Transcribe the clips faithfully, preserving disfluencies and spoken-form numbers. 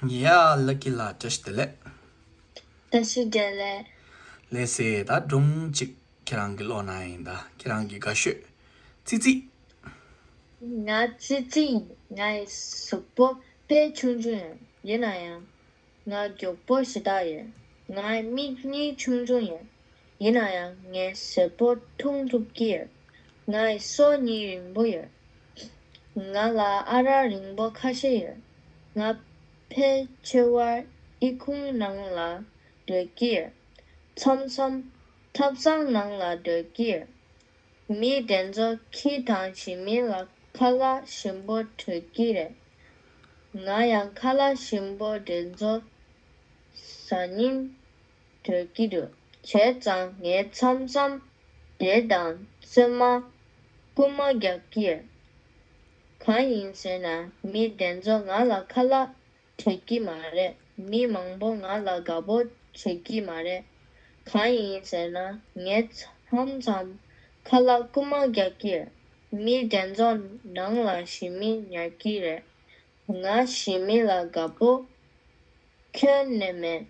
ཡ། ལ་ཀི་ལགས། བཀྲ་ཤིས་བདེ་ལེགས། བཀྲ་ཤིས་བདེ་ལེགས། ལགས་སེ། ད་སྒྲུང་གཅིག་ཁྱེད་རང་གི་ཀློག་གནང་ཡིན། ད་ཁྱེད་རང་གི་དགའ་ཤོས་ཙི་ཙི། ང་ཙི་ཙི་ཡིན། ངའི་གཟུགས་པོ་དཔེ་ཆུང་ཆུང་ཡོད། ཡིན་ན་ཡང་ང་མགྱོགས་པོ་ཞེ་དྲག་ཡོད། ངའི་མིག་གཉིས་ཆུང་ཆུང་ཡོད། ཡིན་ན་ཡང་ངས་ཟས་པོ་འཐུང་ཐུབ་ཀྱི་ཡོད། ངའི་སོ་གཉིས་རིང་པོ་ཡོད། ང་ལ་ཨ་རག་རིང་པོ་ཁ་ཤས་ཡོད། ང་ཕལ་ཆེ་བ་ཨི་ཁུང་ནང་ལ་སྡོད་ཀྱི་ཡོད། མཚམས་མཚམས་ཐབ་ཚང་ནང་ལ་སྡོད་ཀྱི་ཡོད། མི་དེ་ཚོ་ཁྱི་དང་ཞི་མི་ལ་ཁ་ལག་ཞིམ་པོ་སྤྲོད་ཀྱི་རེད། ང་ཡང་ཁ་ལག་ཞིམ་པོ་དེ་ཚོ་ཟ་སྙིང་འདོད་ཀྱི་འདུག་བྱས་ཙང་ངས་མཚམས་མཚམས་འདྲེ་དང་བཙོན་མ་རྐུན་མ་རྒྱག་གི་ཡོད། གང་ཡིན་ཟེར་ན་མི་དེ་ཚོ་ང་ལ་ཁ་ལག་སྤྲད་ཀྱི་མ་རེད། མི་མང་པོ་ང་ལ་དགའ་པོ་བྱེད་ཀྱི་མ་རེད། གང་ཡིན་ཟེར་ན་ངས་མཚམས་མཚམས་ཁ་ལག་རྐུན་མ་རྒྱག་གི་ཡོད། མི་དེ་ཚོ་ནང་ལ་ཞི་མི་ཉར་གྱི་རེད། ང་ཞི་མི་ལ་དགའ་པོ་ཁྱོན་ནས་མེད།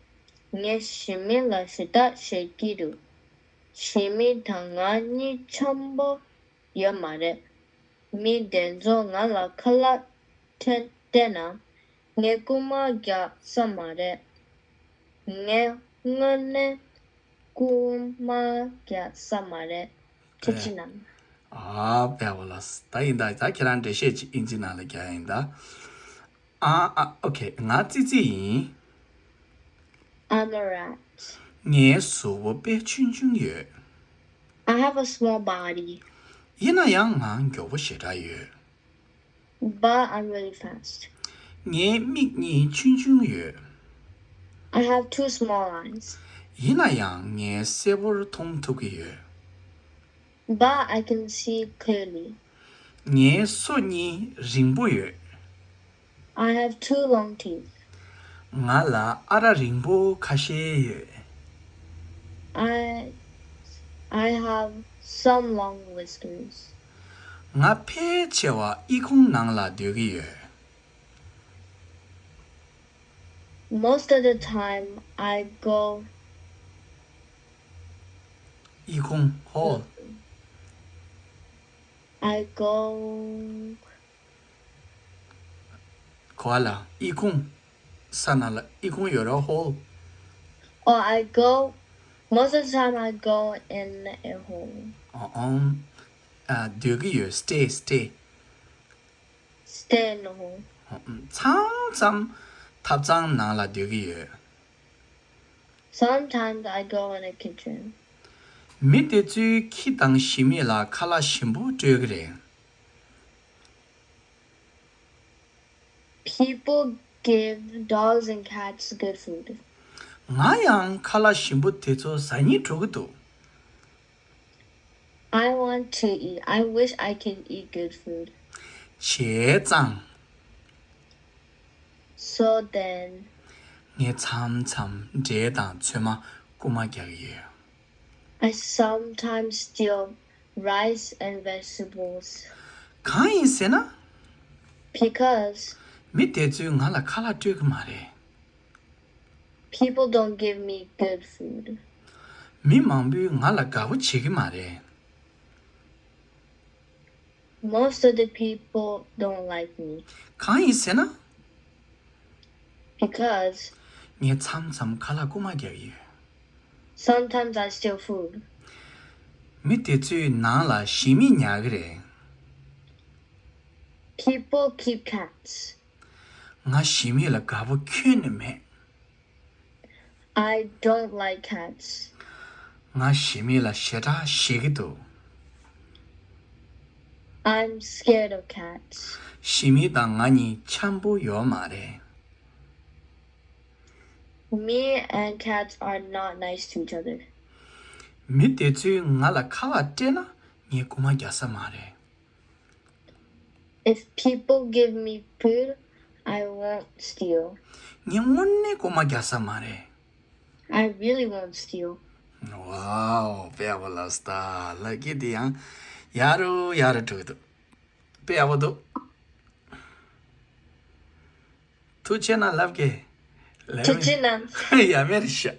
ངས་ཞི་མི་ལ་ཞེ་དྲག་ཞེད་ཀྱི་འདུག་ཞི་མི་དང་ང་གཉིས་འཆམ་པོ་ཡོད་མ་རེད། མི་དེ་ཚོ་ང་ལ་ཁ་ལག་སྤྲད་བལྟས་ན་ངས་རྐུན་མ་རྒྱག་ས་མ་རེད། ངས་དངོས་གནས་རྐུན་མ་རྒྱག་ས་མ་རེད། ཐུགས་རྗེ་གནང་། ཨ། དཔེ་ཡག་པོ་ལགས། ད་ཡིན་ད། ད་ཁྱེད་རང་འགྲེལ་བཤད་ཅིག་ཨིན་ཇི་ནང་ལ་རྒྱག་ཡིན་ད། ཨ། ཨ། ཨོ་ཁེ། ང་ཙི་ཙི་ཡིན། I'm a rat. ངའི་གཟུགས་པོ་དཔེ་ཆུང་ཆུང་ཡོད། I have a small body. ཡིན་ན་ཡང་ང་མགྱོགས་པོ་ཞེ་དྲག་ཡོད། But I'm really fast. ངའི་མིག་གཉིས་ཆུང་ཆུང་ཡོད། I have two small eyes. ཡིན་ན་ཡང་ངས་གསལ་པོར་མཐོང་ཐུབ་ཀྱི་ཡོད། But I can see clearly. ངའི་སོ་གཉིས་རིང་པོ་ཡོད། I have two long teeth. ང་ལ་ཨ་རག་རིང་པོ་ཁ་ཤས་ཡོད། I, I have some long whiskers. ང་ཕལ་ཆེ་བ་ཨི་ཁུང་ནང་ལ་སྡོད་ཀྱི་ཡོད། Most of the time I go ཨི་ཁུང་། ཧོལ། I go ག་པར་ལ། ཨི་ཁུང་། ས་ནང་ལ་ཨི་ཁུང་ཡོད་རེད། ཧོལ། Oh, I go, most of the time I go in a hole. ཨ། ཨ། ཨ། སྡོད་ཀྱི་ཡོད། Stay, stay. Stay in a hole. མཚམས་མཚམས་ཐབ་ཚང་ནང་ལ་སྡོད་ཀྱི་ཡོད། Sometimes I go in a kitchen. མི་དེ་ཚོས་ཁྱི་དང་ཞི་མི་ལ་ཁ་ལག་ཞིམ་པོ་སྤྲོད་ཀྱི་རེད། People give dogs and cats good food. ང་ཡང་ཁ་ལག་ཞིམ་པོ་དེ་ཚོ་ཟ་སྙིང་བྲོ་གི་འདུག I want to eat. I wish I could eat good food. བྱས་ཙང་། So then, ངས་མཚམས་མཚམས་འབྲས་དང་ཚོད་མ་རྐུན་མ་རྒྱག་གི་ཡོད། I sometimes steal rice and vegetables. གང་ཡིན་ཟེར་ན། Because མི་དེ་ཚོས་ང་ལ་ཁ་ལག་སྤྲོད་ཀྱི་མ་རེད། People don't give me good food. མི་མང་པོས་ང་ལ་དགའ་པོ་བྱེད་ཀྱི་མ་རེད། Most of the people don't like me. གང་ཡིན་ཟེར་ན། Because ངས་མཚམས་མཚམས་ཁ་ལག་རྐུན་མ་རྒྱག་གི་ཡོད། Sometimes I steal food. མི་དེ་ཚོས་ནང་ལ་ཞི་མི་ཉར་གི་རེད། People keep cats. ང་ཞི་མི་ལ་དགའ་པོ་ཁྱོན་ནས་མེད། I don't like cats. ང་ཞི་མི་ལ་ཞེ་དྲག་ཞེད་ཀྱི་འདུག I'm scared of cats. ཞི་མི་དང་ང་གཉིས་འཆམ་པོ་ཡོད་མ་རེད། Me and cats are not nice to each other. མི་དེ་ཚོས་ང་ལ་ཁ་ལག་སྤྲད་ན་ངས་རྐུན་མ་རྒྱག་ས་མ་རེད། If people give me food, I won't steal. ངས་དངོས་གནས་རྐུན་མ་རྒྱག་ས་མ་རེད། I really won't steal. Wow, དཔེ་ཡག་པོ་ལབ་སོང་ད། ལ་ཀི་འདི་ཡང་ཡག་རུ་ཡག་རུ་འགྲོ་གི་འདུག་དཔེ་ཡག་པོ་འདུག་ཐུགས་རྗེ་གནང་ལབ་ཀྱི། ལབ། ཐུགས་རྗེ་གནང་། ཡ་མེད་རེད་ཤག